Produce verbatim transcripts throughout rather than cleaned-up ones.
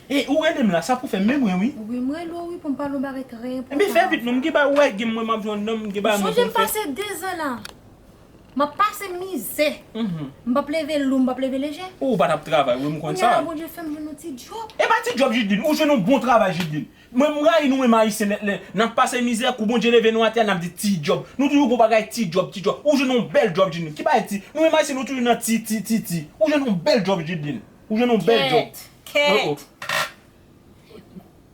E ou rele m la, sa pou fè m menm wi. Wi, m rele w wi pou m pale yon bagay trè enpòtan. Ebyen fè vit non, m gen bagay ou wè gen mwen m ap jwenn nonm, m gen bagay mwen pou m fè. Sonje m pase dezan la. M ap pase mizè. M p ap leve lou, m p ap leve leje. Ou pa t ap travay wi, m konn sa. Kounya la Bondye fè m jwenn yon ti djòb. E pa ti djòb Jidline, ou jwenn yon bon travay Jidline. Mwen m rayi nou menm Ayisyen lè, lè n ap pase mizè, kou Bondye leve nou atè a n ap di ti djòb. Nou toujou gon bagay ti djòb, ti djòb. Ou jwenn yon bèl djòb Jidline. Ki bagay ti? Nou menm Ayisyen nou toujou nan ti, ti, ti, ti. Ou jwenn yon bèl djòb Jidline. Ou jwenn yon bèl djòb. Kèt, kèt. Oh, oh.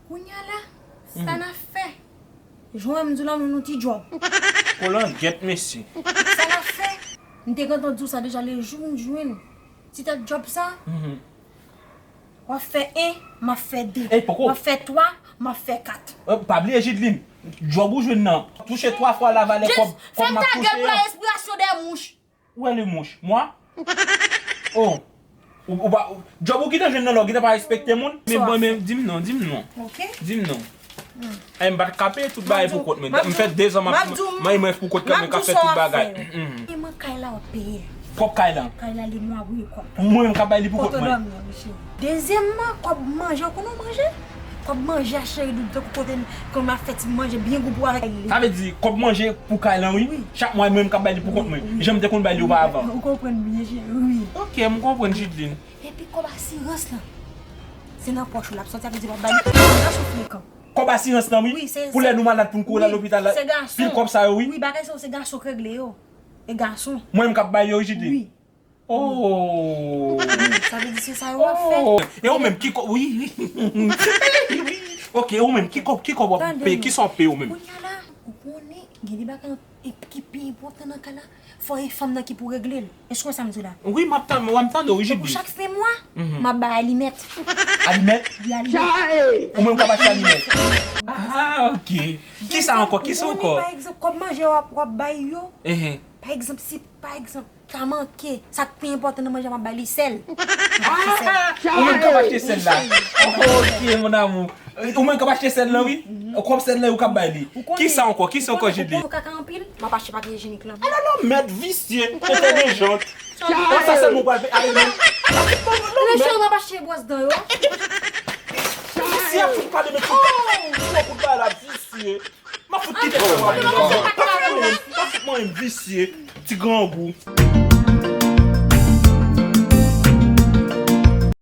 Kounya la, sa n ap fè? Jwenn m di w la, mwen yon ti djòb. Kolangèt mesye. Sa n ap fè? M te gentan di w sa deja, le jou m jwenn ti tèt djòb sa, w ap fè en, m ap fè de. Ey, poko. W ap fè twa, m ap fè kat. Eh, pa bliye Jidline, djòb ou jwenn nan touche twa fwa la valè kòb, kòb m ap touche an. Fè m ta gèl pou la respiration des mouches. Où est le mouche? Moi? Oh. Ou, ou pa, djòb ou gentan jwenn nan la, ou gentan pa respekte moun. Men bon, men di m non, di m non. Ok. Di m non. Ay, m pa t ka peye tout bagay pou kont mwen. M fè dezan m ap manyen mwen pou kont mwen, m ka fè tout bagay. E mwen kay la w ap peye. Kòb kay la? Kay la li mwa wi kòb. Mwen menm k ap bay li pou kont mwen. Kote w dòmi an, mesye? Dezyèmman, kòb manje, ou konnen w manje? Kòb manje a cheri doudou, tankou kote kòm ap fè ti manje byen gou pou avèk li. Sa vle di, kòb manje pou kay lan, wi. Wi. Chak mwa, mwen menm k ap bay li pou kont mwen. Wi, wi. Jan m te konn bay li oparavan. Ou konprann byen, cheri, wi. Ok, m konprann, Jidline. Epi kòb asirans lan, se nan pòch ou l ap sòti, sa vle di w ap bay li. Kòb asirans lan, wi. Wi, se, pou lè nou malad, pou n kouri al lopital la. Se gason. Pil kòb sa yo, wi. Wi, bagay sa yo, se gason k regle yo. E gason. Mwen menm k ap bay yo, wi, Jidline. Wi. Oh. Sa vle di se sa yo w ap fè. Oh. E ou menm ki kò-, wi, wi. Wi. Ok, e ou menm ki kò-, ki kòb w ap peye, ki sa w ap peye ou menm? Tande non. Kounya la, ou konnen, gen de bagay ki pi enpòtan nan kay la, fò e fanm nan ki pou regle l. Èske w wè sa m di w la? Wi, m ap tann, w ap tande w, wi, Jidline. Tankou chak fen mwa, m ap bay alimèt. Alimèt? Wi, alimèt. Ou menm k ap achte alimèt? Ah, ok. Kisa ankò? Kisa ankò? Ou konnen, pa egzanp, kòb manje w ap, w ap bay yo. Pa egzanp, si, pa egzanp, ta manke, sa k pi enpòtan nan manje a, m ap bay li sèl. M ap achte sèl. Ah! Ou menm k ap achte sèl la. Ok, mon amour. Ou menm k ap achte sèl la, wi. Kòb sèl la, ou k ap bay li. Kisa ankò? Kisa ankò, Jidline? Ou konnen kaka anpil, m ap achte papye ijyenik lan. Ala lòmèt visye, entèlijant. An sa sèl mwen pral fè avèk li. Mesye, m ap achte bwòs dan yo. Visye ap fout pale, men tout, tout bagay la visye. M ap fout kite sa, m ap fout mwen, m ap fout mwen visye, ti grangou.